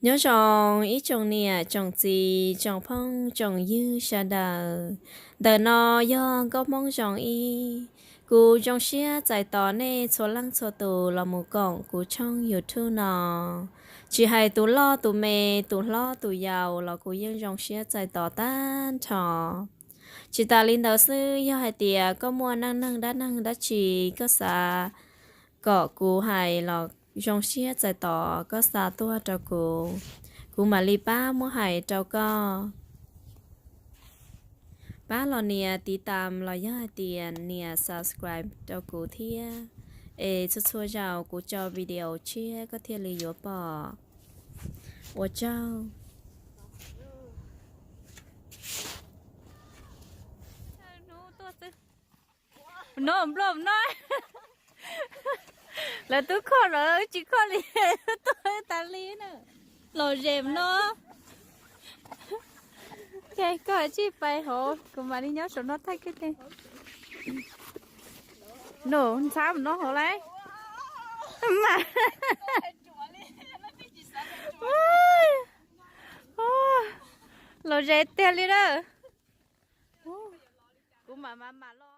Nyob zoo ib tsoom niam tsoom txiv tsoom phooj tsoom ywg sawv daws. Ntawm no yog Nkauj Hmoob Zoo Ib. Kuv zoo siab txais tos nej txhua leej txhua tus los mus koom kuv tshooj YouTube no. Tsis hais tus loj tus me, tus hlob tus yau los kuv yeej zoo siab txais tos tag nrho. Tsis tas li ntawd xwb, yog hais tias koj muaj neej neeg dab neeg dab tsi koj xav kom kuv hais los zoo siab txais tos koj xa tuaj rau kuv, kuv mam li pab muab hais rau koj. Pab los nias tiv tam los yog hais tias nias subscribe rau kuv thiab, es txhua txhua zaus kuv tso video tshiab koj thiaj li yuav pom. Ua tsaug. No nplog no. Lawv twb kho los wb tsis kho li, tuaj tas li na. Los zem no. Koj tsij pais hauv, kuv mam li nyob saum no thaij koj. No ntxhab no hauv lauj. Los zem tiag li na. Kuv mam mam mam los.